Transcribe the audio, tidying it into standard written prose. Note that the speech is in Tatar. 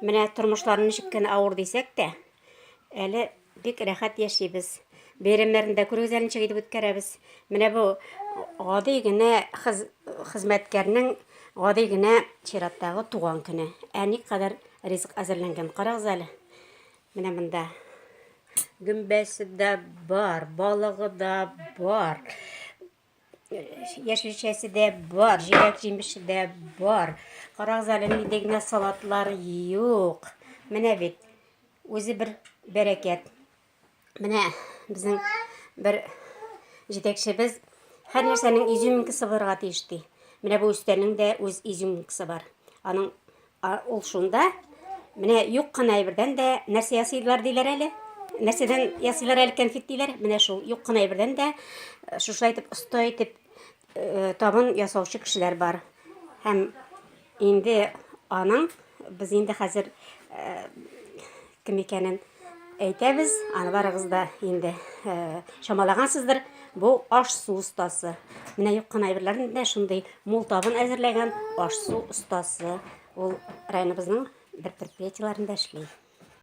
Менә тормышлары ничек кенә авыр дисәк тә, әле бик рәхәт яшибез. Бәйрәмнәрне дә күрегез әле ничек итеп үткәрәбез. Менә бу гади генә хыз, хезмәткәрнең гади генә чираттагы туган көне. Ә никадәр ризык әзерләнгән, карагыз әле. Менә монда гөмбәсе дә бар, балыгы да бар. Яшелчәсе дә бар, җиләк-җимеше дә бар. Карагыз әле, нинди генә салатлар юк. Менә бит, үзе бер бәрәкәт. Менә безнең бер җитәкчебез һәр нәрсәнең изюминкасы булырга тиеш ди. Менә бу өстәлнең дә үз изюминкасы бар. Аның Ул шунда, менә юк кына әйбердән дә нәрсә ясыйлар диләр әле? Нәрсәдән ясыйлар әле кәнфит диләр? Менә шул юк кына әйбердән дә э, шушылай итеп оста итеп э, табын ясаучы кешеләр бар. Һәм инде аның без инде хәзер э, кем икәнен әйтәбез, аны барыгыз да инде э, чамалагансыздыр. Бу аш-су остасы. Менә юк кына әйберләрне дә шундый мул табын әзерләгән аш-су остасы. Ул районыбызның бер предприятиеләрендә эшли.